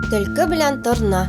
Төлке белән торна.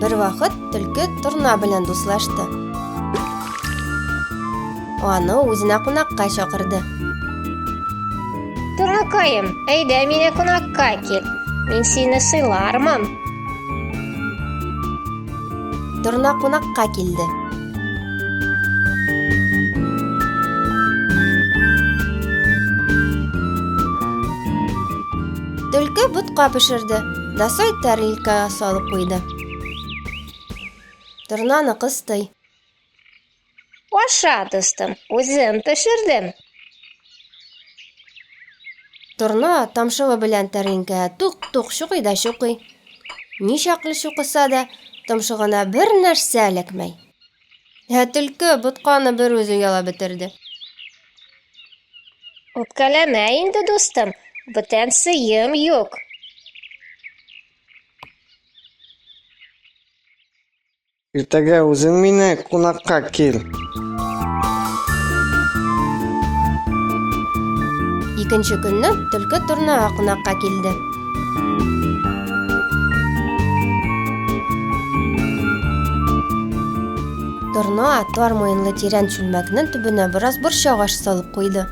Бервакыт төлке торна белән дуслашты. Аны үзенә кунакка чакырды. Торнакаем, әйдә мине кунакка кил. Мин сине сыйлармын. Торна кунакка килде. Төлке ботка пешерде, дасой тәрилкәгә салып куйды. Торнаны кыстый. Аша, дустым, үзем пешердем. Торна тамшыгы белән тәлинкә тук-тук чукый да чукый. Ничаклы чукыса да, томшыгына бер нәрсә эләкмәй. Ә төлке ботканы бер үзе ялап бетерде. Үпкәләмә инде, дустым, бүтән сыем юк. Иртәгә үзең мине кунакка кил. Икенче көнне төлке торнага кунакка килде. Торна тар муенлы тирән чүлмәкнең төбенә бераз борчак ашы салып куйды.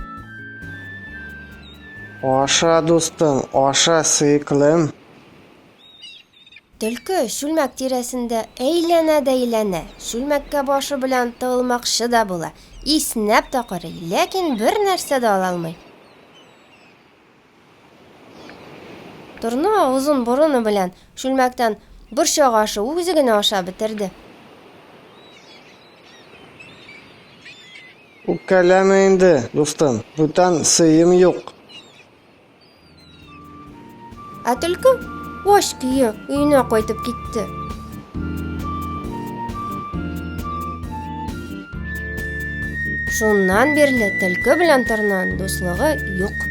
Аша, дустым, аша, сөеклем. Төлке чүлмәк тирәсендә әйләнә дә әйләнә, чүлмәккә башы белән тыгылмакчы да була, иснәп тә карый, ләкин бер нәрсә дә ала алмый. Торна озын борыны белән чүлмәктән борчак ашы үзе генә ашап бетерде. Үпкәләмә инде, дустым, бүтән сыем юк. Ә төлке ач көе өенә кайтып китте. Шуннан бирле төлке белән торнаның дуслыгы юк.